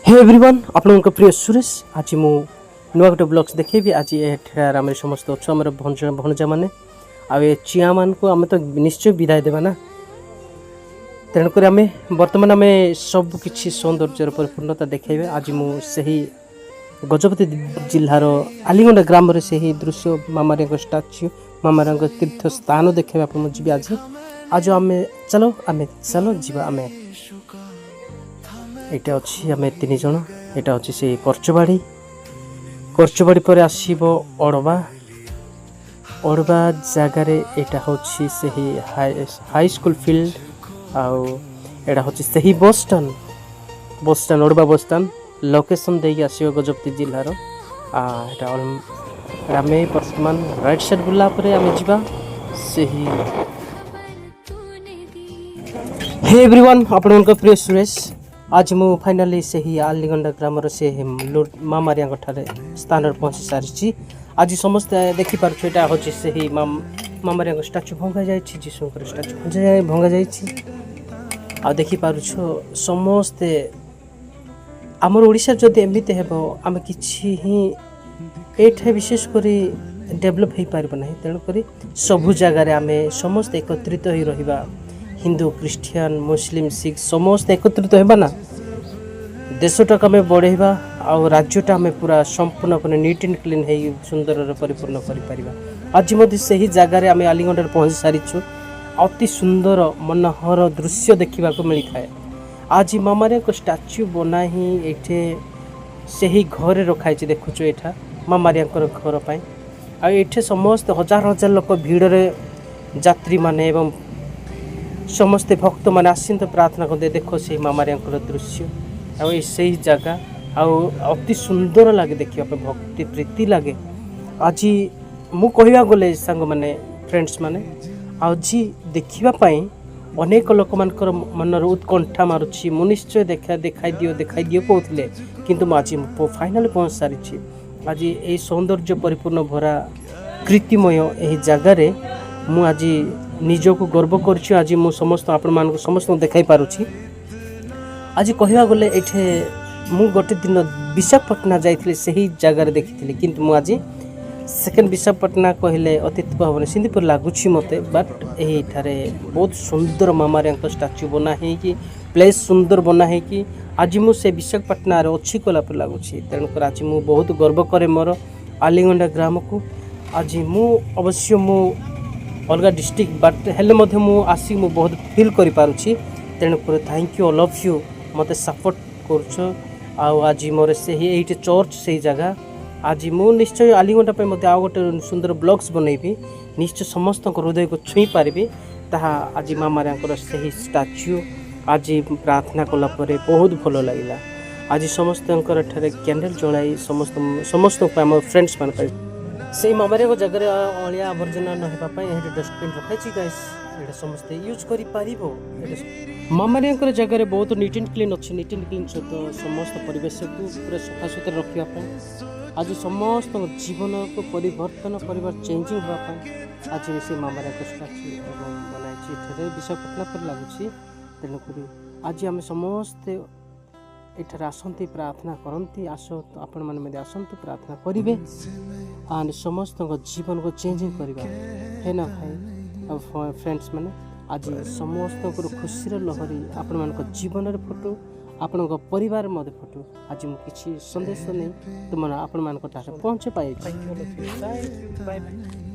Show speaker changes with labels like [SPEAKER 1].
[SPEAKER 1] ହେ everyone, ଆପଣଙ୍କ ପ୍ରିୟ ସୁରେଶ। ଆଜି ମୁଁ ନୂଆ ଗୋଟେ ବ୍ଲଗ୍ସ ଦେଖେଇବି। ଆଜି ଏଠାରେ ଆମେ ସମସ୍ତେ ଅଛୁ, ଆମର ଭଣଜାମାନେ ଆଉ ଏ ଚିଆଁମାନଙ୍କୁ ଆମେ ତ ନିଶ୍ଚୟ ବିଦାୟ ଦେବା ନା। ତେଣୁକରି ଆମେ ବର୍ତ୍ତମାନ ଆମେ ସବୁ କିଛି ସୌନ୍ଦର୍ଯ୍ୟର ପରିପୂର୍ଣ୍ଣତା ଦେଖାଇବେ। ଆଜି ମୁଁ ସେହି ଗଜପତି ଜିଲ୍ଲାର ଆଲିଗଣ୍ଡା ଗ୍ରାମରେ ସେହି ଦୃଶ୍ୟ, ମାମାରିଆଙ୍କ ଷ୍ଟାଚ୍ୟୁ, ମାମାରିଆଙ୍କ ତୀର୍ଥ ସ୍ଥାନ ଦେଖାଇବା ପାଇଁ ମୁଁ ଯିବି ଆଜି। ଆଜି ଆମେ ଚାଲ, ଆମେ ଚାଲ ଯିବା ଆମେ। ଏଇଟା ଅଛି ଆମେ ତିନି ଜଣ। ଏଇଟା ଅଛି ସେଇ କର୍ଚବାଡ଼ି। କର୍ଚବାଡ଼ି ପରେ ଆସିବ ଅଡ଼ବା। ଅଡ଼ବା ଜାଗାରେ ଏଇଟା ହେଉଛି ସେହି ହାଇସ୍କୁଲ ଫିଲ୍ଡ। ଆଉ ଏଇଟା ହେଉଛି ସେହି ବସଷ୍ଟାଣ୍ଡ, ବସଷ୍ଟାଣ୍ଡ, ଅଡ଼ବା ବସଷ୍ଟାଣ୍ଡ ଲୋକେସନ୍ ଦେଇକି ଆସିବ ଗଜପତି ଜିଲ୍ଲାର। ଏଇଟା ଆମେ ବର୍ତ୍ତମାନ ରାଇଟ୍ ସାଇଡ଼୍ ବୁଲିଲା ପରେ ଆମେ ଯିବା ସେହି। ହେ ଏଭ୍ରିୱାନ୍, ଆପଣଙ୍କ ପ୍ରିୟ ସୁରେଶ। ଆଜି ମୁଁ ଫାଇନାଲି ସେହି ଆଲିଗଣ୍ଡା ଗ୍ରାମର ସେ ମା ମାରିଆଙ୍କ ଠାରେ ସ୍ଥାନରେ ପହଞ୍ଚି ସାରିଛି। ଆଜି ସମସ୍ତେ ଦେଖିପାରୁଛୁ, ଏଇଟା ହେଉଛି ସେହି ମା ମାରିଆଙ୍କ ଷ୍ଟାଚୁ ଭଙ୍ଗା ଯାଇଛି, ଯୀଶୁଙ୍କର ଷ୍ଟାଚୁ ଭଙ୍ଗା ଯାଇଛି। ଆଉ ଦେଖିପାରୁଛୁ ସମସ୍ତେ, ଆମର ଓଡ଼ିଶାରେ ଯଦି ଏମିତି ହେବ, ଆମେ କିଛି ହିଁ ଏଇଠାରେ ବିଶେଷ କରି ଡେଭଲପ୍ ହେଇପାରିବ ନାହିଁ। ତେଣୁକରି ସବୁ ଜାଗାରେ ଆମେ ସମସ୍ତେ ଏକତ୍ରିତ ହୋଇ ରହିବା। ହିନ୍ଦୁ, ଖ୍ରୀଷ୍ଟିଆନ, ମୁସଲିମ, ଶିଖ ସମସ୍ତେ ଏକତ୍ରିତ ହେବା ନା, ଦେଶଟାକୁ ଆମେ ବଢ଼େଇବା ଆଉ ରାଜ୍ୟଟା ଆମେ ପୁରା ସମ୍ପୂର୍ଣ୍ଣ ପୁରା ନିଟ୍ ଆଣ୍ଡ କ୍ଲିନ୍ ହେଇ ସୁନ୍ଦରରେ ପରିପୂର୍ଣ୍ଣ କରିପାରିବା। ଆଜି ମଧ୍ୟ ସେହି ଜାଗାରେ ଆମେ ଆଲିଗଣ୍ଡରେ ପହଞ୍ଚି ସାରିଛୁ। ଅତି ସୁନ୍ଦର ମନୋହର ଦୃଶ୍ୟ ଦେଖିବାକୁ ମିଳିଥାଏ। ଆଜି ମାମାରିଆଙ୍କ ଷ୍ଟାଚ୍ୟୁ ବନା ହିଁ ଏଇଠି ସେହି ଘରେ ରଖାହେଇଛି। ଦେଖୁଛୁ, ଏଇଟା ମାମାରିଆଙ୍କର ଘର ପାଇଁ। ଆଉ ଏଇଠି ସମସ୍ତେ ହଜାର ହଜାର ଲୋକ ଭିଡ଼ରେ, ଯାତ୍ରୀମାନେ ଏବଂ ସମସ୍ତେ ଭକ୍ତମାନେ ଆସନ୍ତି, ପ୍ରାର୍ଥନା କରନ୍ତି। ଦେଖ ସେଇ ମାମାରିଆଙ୍କର ଦୃଶ୍ୟ ଆଉ ଏଇ ସେଇ ଜାଗା। ଆଉ ଅତି ସୁନ୍ଦର ଲାଗେ ଦେଖିବା ପାଇଁ, ଭକ୍ତି ପ୍ରୀତି ଲାଗେ। ଆଜି ମୁଁ କହିବାକୁ ଗଲେ ସାଙ୍ଗମାନେ, ଫ୍ରେଣ୍ଡସ୍ ମାନେ, ଆଜି ଦେଖିବା ପାଇଁ ଅନେକ ଲୋକମାନଙ୍କର ମନରେ ଉତ୍କଣ୍ଠା ମାରୁଛି। ମୁଁ ନିଶ୍ଚୟ ଦେଖାଇ ଦିଅ, ଦେଖାଇ ଦିଅ କହୁଥିଲେ, କିନ୍ତୁ ମୁଁ ଆଜି ଫାଇନାଲି ପହଞ୍ଚି ସାରିଛି। ଆଜି ଏହି ସୌନ୍ଦର୍ଯ୍ୟ ପରିପୂର୍ଣ୍ଣ ଭରା କୀର୍ତ୍ତିମୟ ଏହି ଜାଗାରେ ମୁଁ ଆଜି ନିଜକୁ ଗର୍ବ କରୁଛି। ଆଜି ମୁଁ ସମସ୍ତ ଆପଣମାନଙ୍କୁ ସମସ୍ତଙ୍କୁ ଦେଖାଇ ପାରୁଛି। ଆଜି କହିବାକୁ ଗଲେ ଏଇଠି ମୁଁ ଗୋଟେ ଦିନ ବିଶାଖାପାଟଣା ଯାଇଥିଲି, ସେହି ଜାଗାରେ ଦେଖିଥିଲି, କିନ୍ତୁ ମୁଁ ଆଜି ସେକେଣ୍ଡ ବିଶାଖାପାଟଣା କହିଲେ ଅତ୍ୟୁକ୍ତି ହେବନି, ସେମିତି ପରି ଲାଗୁଛି ମୋତେ। ବଟ୍ ଏହିଠାରେ ବହୁତ ସୁନ୍ଦର ମାମାରିଆଙ୍କ ଷ୍ଟାଚ୍ୟୁ ବନା ହେଇକି, ପ୍ଲେସ୍ ସୁନ୍ଦର ବନା ହେଇକି, ଆଜି ମୁଁ ସେ ବିଶାଖାପାଟଣାରେ ଅଛି କଲା ପରି ଲାଗୁଛି। ତେଣୁକରି ଆଜି ମୁଁ ବହୁତ ଗର୍ବ କରେ ମୋର ଆଲିଗଣ୍ଡା ଗ୍ରାମକୁ। ଆଜି ମୁଁ ଅବଶ୍ୟ ମୁଁ ଅଲଗା ଡିଷ୍ଟ୍ରିକ୍ଟ, ବଟ୍ ହେଲେ ମଧ୍ୟ ମୁଁ ଆସିକି ମୁଁ ବହୁତ ଫିଲ୍ କରିପାରୁଛି। ତେଣୁକରି thank you all of you, ମୋତେ ସପୋର୍ଟ କରୁଛ। ଆଉ ଆଜି ମୋର ସେହି ଏଇଠି ଚର୍ଚ୍ଚ, ସେଇ ଜାଗା। ଆଜି ମୁଁ ନିଶ୍ଚୟ ଆଲିଗଣ୍ଡା ପାଇଁ ମଧ୍ୟ ଆଉ ଗୋଟେ ସୁନ୍ଦର ବ୍ଲଗ୍ସ ବନେଇବି। ନିଶ୍ଚୟ ସମସ୍ତଙ୍କ ହୃଦୟକୁ ଛୁଇଁ ପାରିବି ତାହା। ଆଜି ମା ମାରିଆଙ୍କର ସେହି ଷ୍ଟାଚ୍ୟୁ ଆଜି ପ୍ରାର୍ଥନା କଲା ପରେ ବହୁତ ଭଲ ଲାଗିଲା। ଆଜି ସମସ୍ତଙ୍କର ଏଠାରେ କ୍ୟାଣ୍ଡେଲ୍ ଜଳାଇ ସମସ୍ତ ସମସ୍ତଙ୍କ ପାଇଁ, ଆମ ଫ୍ରେଣ୍ଡସ୍ ମାନଙ୍କ ପାଇଁ, ସେଇ ମାମାରିଆଙ୍କ ଜାଗାରେ ଅଳିଆ ଆବର୍ଜନା ନ ହେବା ପାଇଁ ଏଠି ଡଷ୍ଟବିନ୍ ରଖାଯାଇଛି। ଗାଇସ୍, ଏଇଟା ସମସ୍ତେ ୟୁଜ୍ କରିପାରିବ। ଏଇଟା ମାମାରିଆଙ୍କର ଜାଗାରେ ବହୁତ ନିଟ୍ ଆଣ୍ଡ କ୍ଲିନ୍ ଅଛି। ନିଟ୍ ଆଣ୍ଡ କ୍ଲିନ୍ ସହିତ ସମସ୍ତ ପରିବେଶକୁ ପୁରା ସଫାସୁତୁରା ରଖିବା ପାଇଁ, ଆଜି ସମସ୍ତଙ୍କ ଜୀବନକୁ ପରିବର୍ତ୍ତନ କରିବା, ଚେଞ୍ଜିଂ ହେବା ପାଇଁ ଆଜି ବି ସେ ମାମାରିଆଙ୍କ ଷ୍ଟାଚ୍ୟୁ ଏବଂ ବନାଇଛି ଏଠାରେ ବିଶାଖାପାଟଣା ପରି ଲାଗୁଛି। ତେଣୁକରି ଆଜି ଆମେ ସମସ୍ତେ ଏଠାରେ ଆସନ୍ତି, ପ୍ରାର୍ଥନା କରନ୍ତି। ଆସ, ଆପଣମାନେ ମଧ୍ୟ ଆସନ୍ତୁ, ପ୍ରାର୍ଥନା କରିବେ ଆଣ୍ଡ ସମସ୍ତଙ୍କ ଜୀବନକୁ ଚେଞ୍ଜିଂ କରିବା, ହେ ନା ଭାଇ ଆଉ ଫ୍ରେଣ୍ଡସ୍ ମାନେ? ଆଜି ସମସ୍ତଙ୍କର ଖୁସିର ଲହରୀ ଆପଣମାନଙ୍କ ଜୀବନରେ ଫୁଟୁ, ଆପଣଙ୍କ ପରିବାର ମଧ୍ୟ ଫୁଟୁ। ଆଜି ମୁଁ କିଛି ସନ୍ଦେଶ ନେଇ ତୁମର ଆପଣମାନଙ୍କ ଠାରେ ପହଞ୍ଚି ପାଇଛି।
[SPEAKER 2] Thank you all of you. Bye. Bye bye.